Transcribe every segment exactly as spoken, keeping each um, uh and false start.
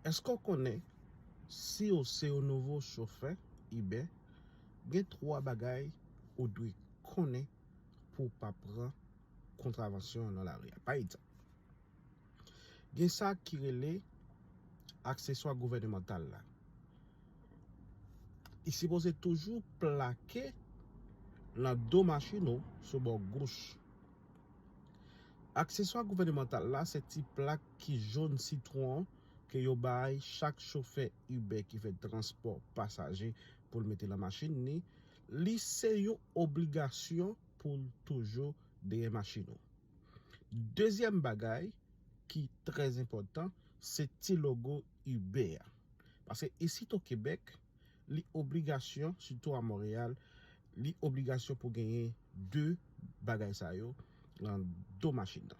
Èske w konnen, si w se yon nouvo chofè Uber, gen twa bagay ou dwe konnen pou w pa pran kontravansyon nan lari a? Pa egzanp, gen sa ki rele akseswa gouvènemantal la. Li sipoze toujou plake nan do machin ou sou bò goch. Akseswa gouvènemantal la se ti plak ki jòn sitwon ke yo bay chak chofè Uber ki fè transpò pasaje pou l mete nan machin li. Li se yon obligasyon pou l toujou dèyè machin ou. Dezyèm bagay ki trè enpòtan, se ti logo Uber a. Paske isit o Kebèk, li obligasyon, sitou a Monreyal, li obligasyon pou genyen de bagay sa yo nan do machin nan.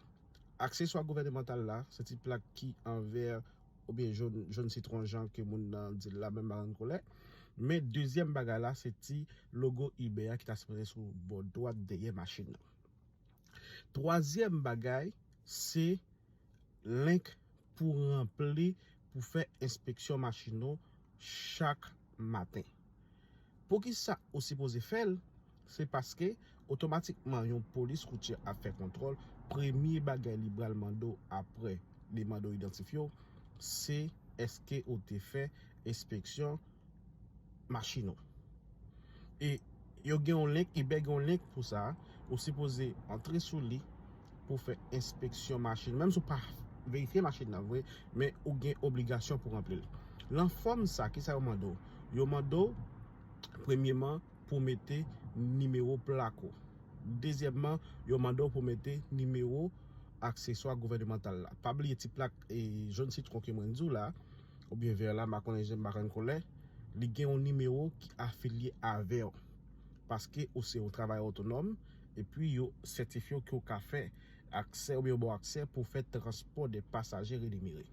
Akseswa gouvènemantal la, se ti plak ki an vè oubyen jòn, jòn sitwon jan ke moun nan di l la, menm pa rann koulè. Men dezyèm bagay la, se ti logo Uber a ki ta sipoze sou bò dwat dèyè machin nan. Twazyèm bagay, se link pou ranpli pou fè enspeksyon machin ou chak maten. Poukisa ou sipoze fè l? Se paske otomatikman yon polis woutyè ap fè kontwòl, premye bagay li pral mande w apre li mande w idantifye w, se èske ou te fè enspeksyon machin ou. E yo gen yon link, Uber gen yon link pou sa. Ou sipoze antre sou li pou fè enspeksyon machin. Menm si w pa verifye machin nan vre, men ou gen obligasyon pou ranpli l. Nan fòm sa, kisa yo mande w? Yo mande w, premyeman, pou w mete nimewo plak ou. Dezyèmman, yo mande w pou w mete nimewo akseswa gouvènemantal la. Pa bliye ti plak e jòn sitwon ke mwen di w la, oubyen vè la, m pa konnen jan, m pa konn koulè, li gen yon nimewo ki afilye avè w. Paske ou se yon travayè otonòm, epi yo sètifye w ke w ka fè aksè oubyen yo ba w aksè pou w fè transpò de pasaje renimere.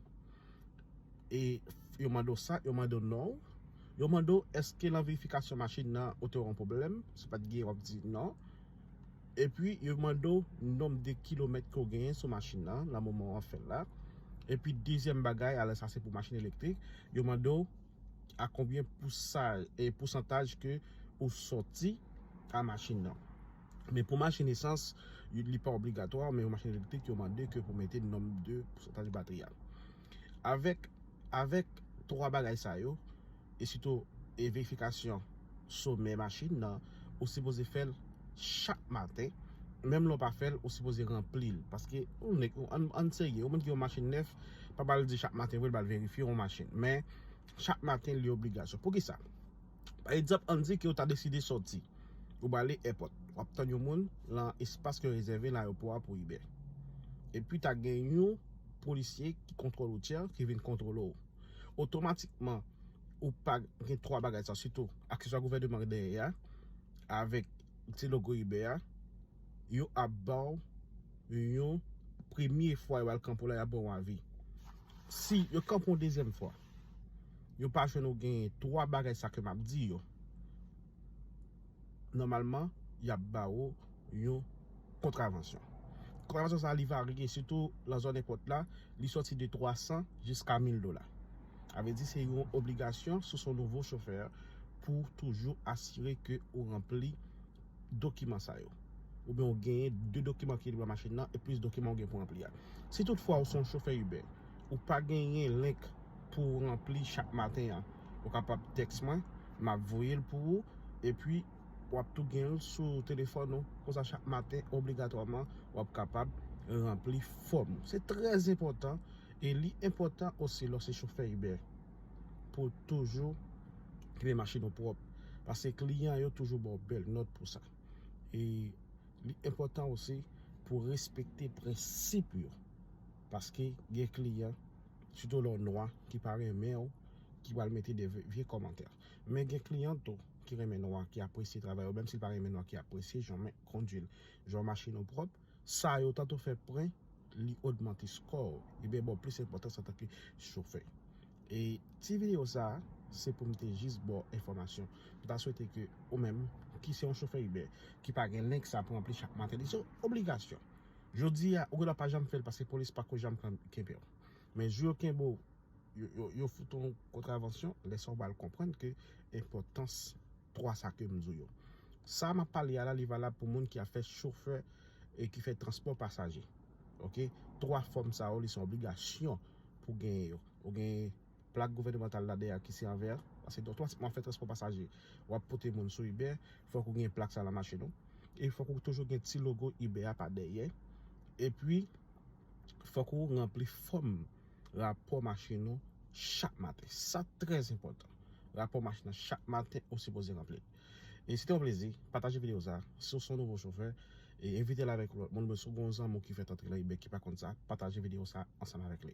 E yo mande w sa, yo mande w non w, yo mande w èske nan verifikasyon machin nan ou te wè yon pwoblèm, si pa t gen w ap di non. Epi yo mande w nonb de kilomèt ke w genyen sou machin nan, nan moman w ap fè l la. Epi dezyèm bagay, alè sa se pou machin elektrik, yo mande w a konbyen pousa-, e pousantaj ke ou sòti a machin nan. Men pou machin esans, li pa obligatwa, men pou machin elektrik, yo mande ke pou mete nonb de pousantaj batri a. Avèk, avèk twa bagay sa yo, e sitou e verifikasyon somè machin nan, ou sipoze fè l chak maten. Menm lè w pa fè l, ou sipoze ranpli l. Paske ou nèg, ou, ann, ann serye, yon moun ki gen yon machin nèf, pa ba l di chak maten vre, l ba l verifye yon machin. Men, chak maten, li obligasyon. Poukisa? Pa egzanp, ann di ke w ta deside sòti. Ou prale èpòt. W ap tann yon moun nan espas ke yo rezève nan ayewopò a pou Uber. Epi ta gen yon polisye ki kontwòl woutyè ki vin kontwole w. Otomatikman, ou pa gen twa bagay sa, sitou akseswa gouvèneman dèyè a, avèk ti logo Uber a, yo ap ba w yon premye fwa yo al kanpe w la, y ap ba w avi. Si yo kanpe w dezyèm fwa, yo pa jwenn ou genyen twa bagay sa ke m ap di yo, nòmalman, y ap ba ou yon kontravansyon. Kontravansyon sa a, li varye, sitou nan zòn èpòt la, li sòti de twa san jiska mil dola. Sa vle di se yon obligasyon si w se yon nouvo chofè pou toujou asire ke ou ranpli dokiman sa yo. Oubyen ou genyen de dokiman ki nan machin nan e plis dokiman ou gen pou ranpli a. Si toutfwa ou se yon chofè Uber, ou pa genyen link pou w ranpli chak maten an, ou kapab tèks mwen, m ap voye l pou ou, epi w ap tou gen l sou telefòn ou. Konsa chak maten, obligatwaman, w ap kapab ranpli fòm ou. Se trè enpòtan, e li enpòtan osi lè w se chofè Uber pou w toujou kenbe machin ou pwòp. Paske kliyan yo toujou ba w bèl nòt pou sa. E li enpòtan osi pou w respekte prensip yo. Paske gen kliyan, sitou lè w nwa, ki pa renmen w, ki pral mete de vye, vye kòmantè. Men gen kliyan tou ki renmen nwa, ki apresye travay ou, menm si l pa renmen nwa, ki apresye jan w kondui l, jan machin ou pwòp. Sa yo tanto fè pwen, li ogmante skò w, li bay ba w plis enpòtans antanke chofè. E ti videyo sa a, se pou m te jis ba w enfòmasyon. M ta swete ke ou menm, ki se yon chofè Uber, ki pa gen link sa pou ranpli chak maten, li se yon obligasyon. Jodi a, ou gendwa pa janm fè l paske polis pako janm kenbe w. Men jou yo kenbe w, yo, yo, yo fout yon kontravansyon, lè sa w pral konprann ke enpòtans twa sa ke m di w yo. Sa m ap pale a la, li valab pou moun ki ap fè chofè e ki fè transpò pasaje. Oke? Twa fòm sa yo, li se yon obligasyon pou genyen yo. Ou gen plak gouvènemantal la dèyè ki se an vè, paske w ap fè transpò pasaje, w ap pote moun sou Uber, fòk ou gen plak sa nan machin ou. E fòk ou toujou gen ti logo Uber a pa dèyè. Epi, fòk ou ranpli fòm rapò machin ou chak maten. Sa trè enpòtan. Rapò machin nan chak maten ou sipoze ranpli. E se te yon plezi, pataje videyo sa. Si w se yon nouvo chofè, e envite l avèk lòt moun, men si w gen yon zanmi w ki fèk antre nan Uber ki pa konn sa, pataje videyo sa ansanm avèk li.